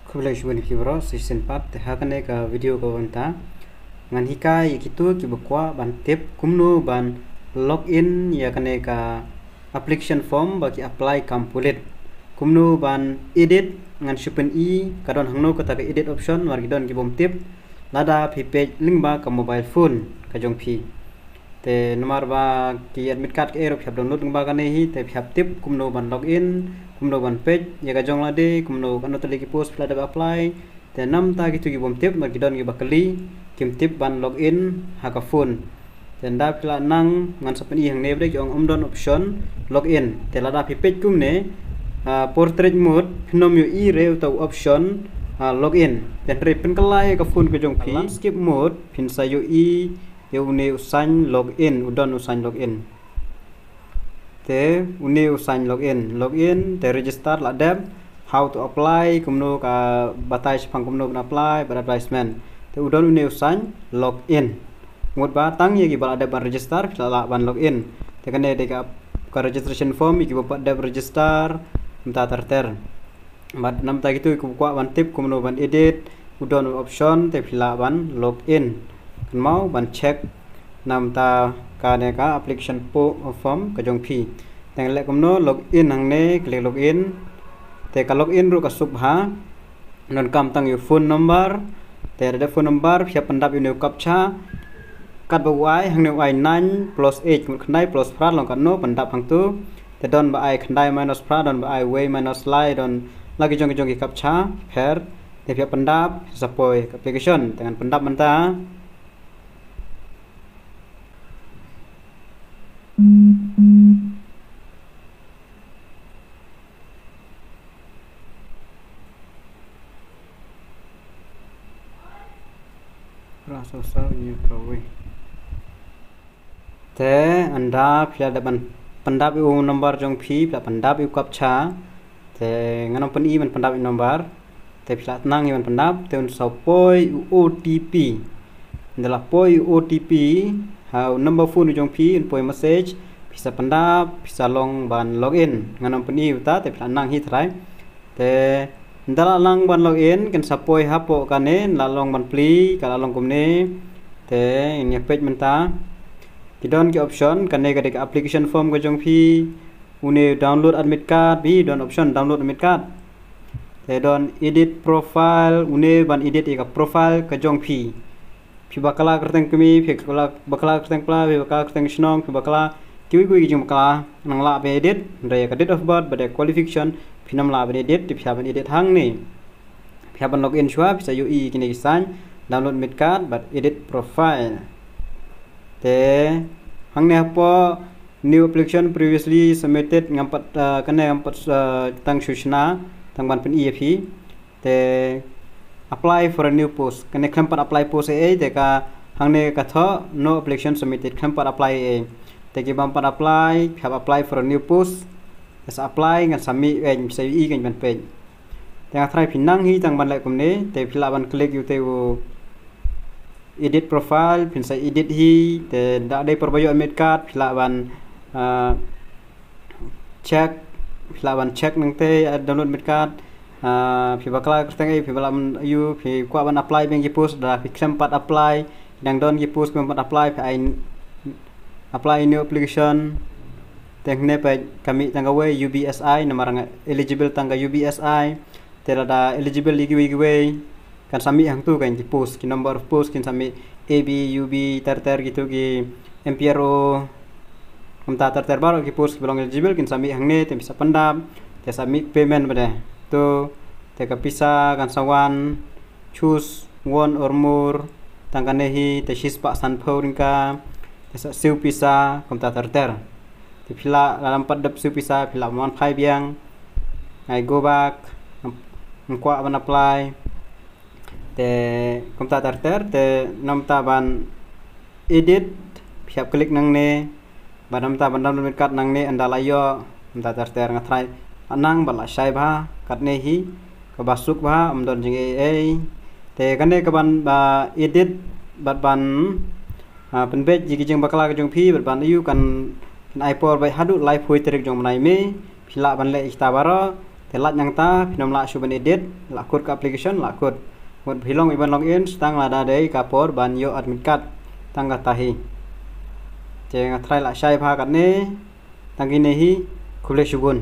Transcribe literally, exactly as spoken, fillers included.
Khublei shibun ïa phi baroh sa shisien pat. Te ha kane ka video kaba mynta ngan hikai ïa kito kiba kwah ban tip kumno ban log in ïa kane ka application form ba ki apply kam pulit. Kumno ban edit, ngan shu pyni ka don hangno kata ka edit option, namar ki don ki bym tip. Lada phi peit lyngba ka mobile phone ka jong phi. Te namar ba ki admit card ki ei ruh phi hap download lyngba kane hi, te phi hap tip kumno ban log in, kumno ban peit ïa ka jong lade, kumno, katno tylli ki post phi la dep apply. Te namta kito ki bym tip, namar ki don kiba kylli, kim tip ban log in ha ka phone. Te ynda phi la nang, ngan sa pyni hangne ba dei ki ong ym don option log in. Te lada phi peit kumne, ah, portrait mode, phin ym ïohi re uta u option, ah, log in. Te hynrei pynkylla ïa ka phone ka jong phi, landscape mode, phin sa ïohi ïa une u sign log in, u don u sign log in. Te une u sign log in, log in, te register la dep, how to apply, kumno ka batai shaphang kumno ban apply, bad advertisement. Te u don une u sign log in. Mut ba tang ïa kiba la dep ban register, phi la lah ban log in. Te kane dei ka, ka registration form, ïa kiba pat dep register, mynta ter ter. Bad namta kito kiba kwah ban tip kumno ban edit, u don u option, te phi lah ban log in. Kynmaw ban check namta kane ka application po-, form ka jong phi. Te ngan leh kumno, log in hangne, click log in. Te ka log in ruh ka suk bha. Donkam tang ïa u phone number. Te da dep phone number, phi hap pyndap ïa une u captcha. Katba u ai, hangne u ai nine plus eight, mut khyndai plus phra, long katno, pyndap hangto. Te don ba ai khyndai minus phra, don ba ai wei minus lai, don la ki jong ki jong ki captcha, pher. Te phi hap pyndap, sa poi ka application, te ngan pyndap mynta. Phra saw saw hynñiew phra wei. Te ynda phi la dep ban pyndap ïa u number jong phi, phi la pyndap ïa u captcha. Te ngan ym pyni ban pyndap ïa u number. Te phi la tnang ïa ban pyndap, te un sa poi u O T P. Ynda la poi u O T P ha u number phone u jong phi, un poi message, phi sa pyndap, phi sa long ban log in. Ngan ym pyni uta, te phi la nang hi trai. Te ynda la nang ban log in, kin sa poi hapoh kane, la long ban plie, ka la long kumne. Te ngin ïa peit mynta. Ki don ki option, kane ka dei ka application form ka jong phi. Une download admit card, phi don option download admit card. Te don edit profile, une ban edit ïa ka profile ka jong phi. Phi bakla kyrteng kmie, phi bakla, bakla kyrteng kpa, phi bakla kyrteng shnong, phi bakla kiwei kiwei ki jingbakla, nang lah ban edit, hynrei ïa ka date of birth bad ïa ka qualification phin ym lah ban edit, te phi hap ban edit hangne. Phi hap ban log in shuwa, phi sa ïohi kine ki sign, download admit card bad edit profile. Te hangne hapoh new application previously submitted, ngam pat, ah, kane ngam pat, ah, tang shu shna, tang ban pyni ïa phi. Te apply for a new post. Kane khlem pat apply post ei ei, te ka hangne ka thoh no application submitted, khlem pat apply ei ei. Te ki bym pat apply, phi hap apply for a new post. Te sa apply, ngan sa mih, eh, phi sa ïohi, ngan ban peit. Te nga tharai phi nang hi tang ban leh kumne, te phi lah ban click ïa u te u edit profile, phin sa edit hi, te da dei por ba ïoh admit card, phi lah ban, ah, check, phi lah ban check nangta, ah, download admit card, ah, phi bakla kyrteng ei, phi bakla, mm, ïa u, phi kwah ban apply biang ki post, da phi khlem pat apply, dang don ki post khlem pat apply, phi ai apply new application, te hangne pat ka mih tang kawei U B S I, namar nga eligible tang ka U B S I, te lada eligible ïa kiwei kiwei, kan sa mih hangto kan ki post, ki number of post kin sa mih A B, U B, ter ter kito ki M P R O, kumta ter ter baroh ki post kiba long eligible kin sa mih hangne, te phi sa pyndap, te sa mih payment bad te. To, te ka pisa kan sa wan, choose one or more, tang kane hi, te shispah sanphew tyngka, te sa siew pisa, kumta ter ter. Te phi lah, lada ym pat dep siew pisa, phi lah ban wan phai biang. Ngai go back, ngam kwah ban apply. Te kumta ter ter, te namta ban edit, phi hap click nangne, bad namta ban download admit card nangne, ynda la ïoh, namta ter ter nga tharai la nang bad la shai bha, katne hi kaba suk bha, ym don jingeh ei ei. Te kane ka ban ba edit, bad ban, ah, pynbeit ïa ki jingbakla ka jong phi, bad ban ïoh kan, kan ai por beit haduh laiphew tarik jong u bnai May, phi lah ban leh ïa kita baroh, Te lait nangta phin ym lah shuh ban edit, lah kut ka application, lah kut. Mut phi long i ban login, tang lada dei ka por ban ïoh admit card, tang kata hi. Te nga try lah shai bha katne, tang kine hi, khublei shibun.